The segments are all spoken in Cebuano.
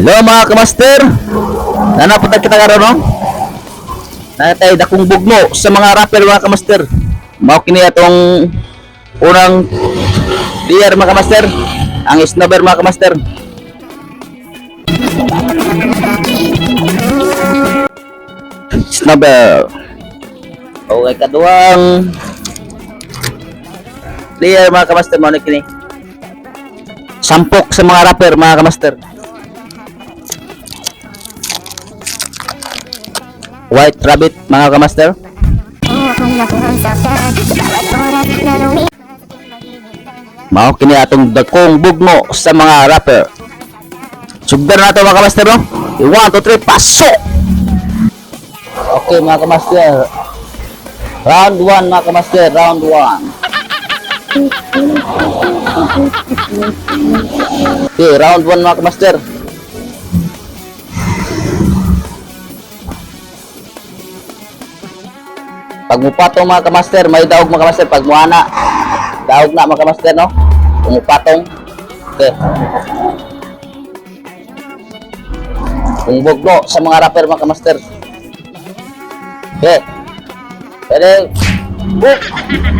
Hello, mga kamaster! Nanapunta kita karon, no? Natay dakong bugno sa mga rapper, mga kamaster. Mao kini atong unang player, mga kamaster. Ang snubber, mga kamaster. Snubber. Okay, kaduang player, mga kamaster, mao ni kini. Sampok sa mga rapper, mga kamaster. White Rabbit, mga kamaster. Mao kini atong dakong bugno sa mga rapper. Sugdan na nato, mga kamaster, no? 1, 2, 3, pasok! Okay, mga kamaster. Round 1, mga kamaster, round 1. Okay, round 1, mga kamaster. Pag mupatong, mga kamaster, may daog, mga kamaster. Pag muana, daog na, mga kamaster, no? Kung mupatong. Okay. Kung bugno sa mga rapper, mga kamaster. Okay. Pwede. Book.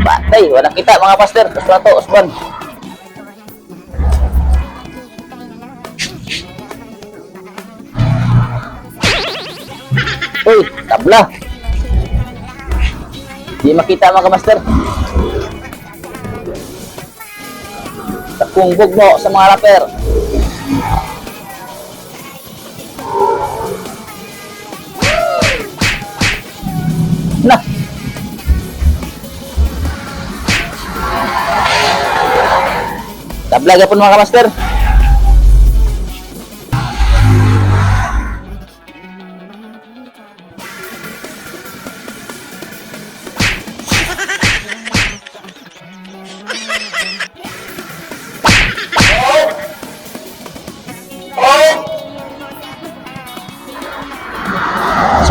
Patay. Wala kita, mga master. Usban to, usban. Uy, tabla. Di makita, mga kamaster. Takong bugno sa mga rapper. Na. Tabla gyapon, mga kamaster.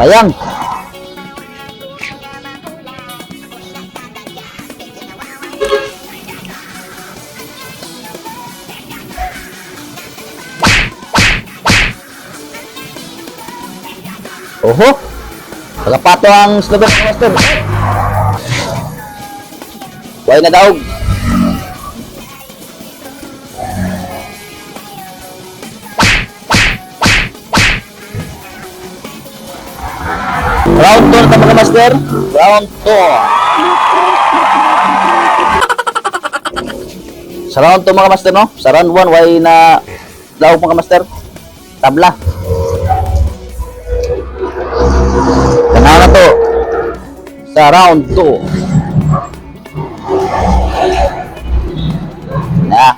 Sayang. Oho. Pagapato ang snubber, mga master. Way na daog. Round 2 na, mga master. Round 2. Sa round 2, mga master, no? Sa round 1, way na daog, mga master. Tabla. Tanaw na to. Sa round 2. Na.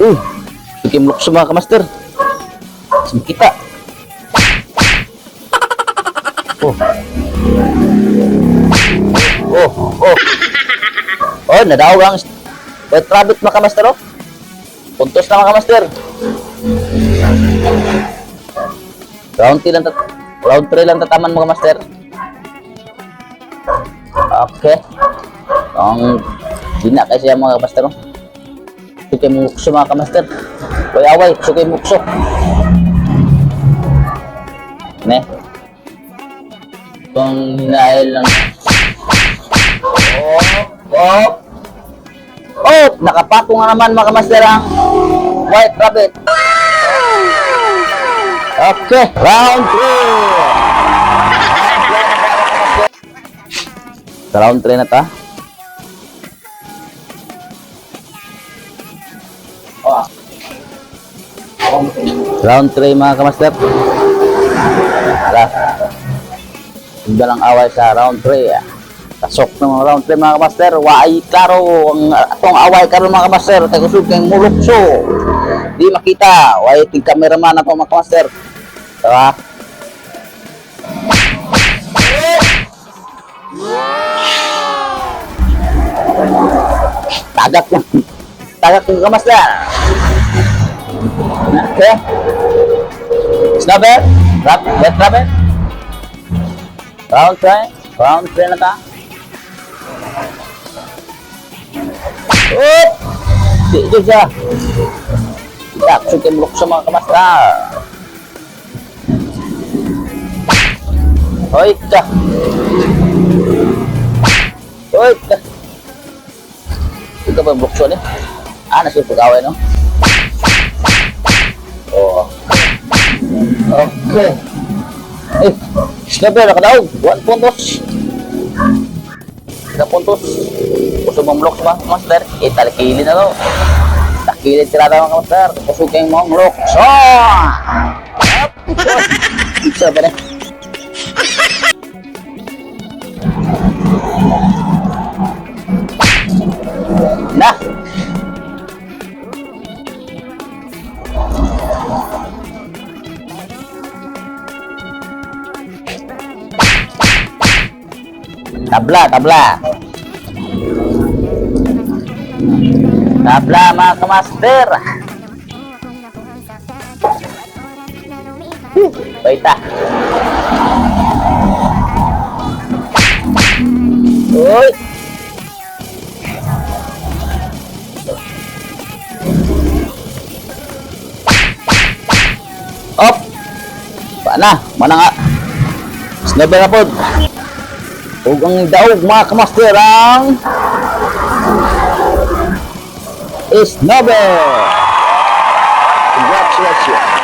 Uy, sige lukso, mga kamaster. Sige kita. Oh. Oh. Oh, nadaog ang White Rabbit, mga kamaster, oh. Puntos na, mga kamaster. Round 3 lang round 3 lang tataman, mga master. Okay. Ang gina kasi siya, mga kamaster, oh. Sukay mukso, mga kamaster. Way away, sukay mukso. Ne. Kung hinail lang. Oh. Oh, nakapato nga naman, mga kamaster, ang White Rabbit. Okay, round 3. Sa round 3 na ta. Oh. Round 3, mga kamaster. Tara. Sundan ang away sa round 3. Pasok ng round 3, mga kamaster. Waay klaro ang atong away karon, mga kamaster. Kay kusog kay mulukso. Di makita. Waay ting cameraman ato, mga kamaster. Diba? Tagak lang. Tagak ng kamaster. Okay. Snubber. Rap, wet rubber. Round 3. Round 3 na ta. Up! Di, di siya. Tak, sukim sa mga kamaster. Hoy ka. Hoy ka. Ikaw ba bukso ni? Ah, nasa pag-away, no? Oo. Okay. Eh, siyempre, nakadaog. 1 puntos. 1 puntos. Gusto mong block mga master? Eh, talikilin na to. Takilin sila mga master. Kusog kayong mga block. So! Up! Sabi na. Na! Tabla, tabla. Tabla, mga kamaster. Baita. Uy! Op! Paana? Mana nga? Snubber na pod. Ug ang daog, mga kamaster, ang Snubber! Congratulations!